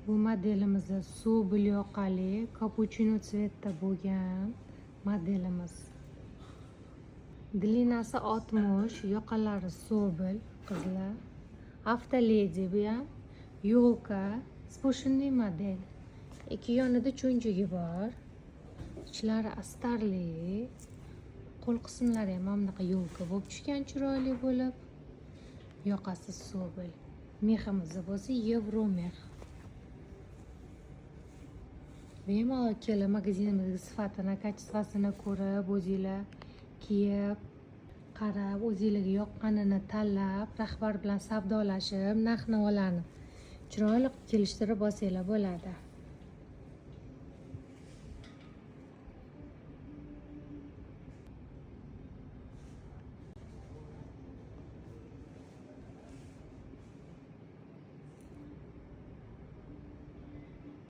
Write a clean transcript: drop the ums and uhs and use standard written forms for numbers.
Bu modelimiz соболь yoqali, капучино цвет da bo'lgan modelimiz. Длина si 60, yoqalari соболь, qizlar. Автоледи bu ham. Ёлка, спущенный model. Ikki yonida cho'nchagi bor. Ichlari astarli. Qo'l qismlari ham mana bunaqa ёлка bo'lib tushgan, chiroyli bo'lib. Yoqasi соболь. Мех imiz bo'lsa евро мех. Bemalol kelib, magazinimizga sifatini, качество sini ko'rib, o'zinglar kiyib, qarab, o'zinglarga yoqqanini tanlab, rahbar bilan savdolashib, narx navolarni chiroyli qilib kelishtirib olsanglar bo'ladi.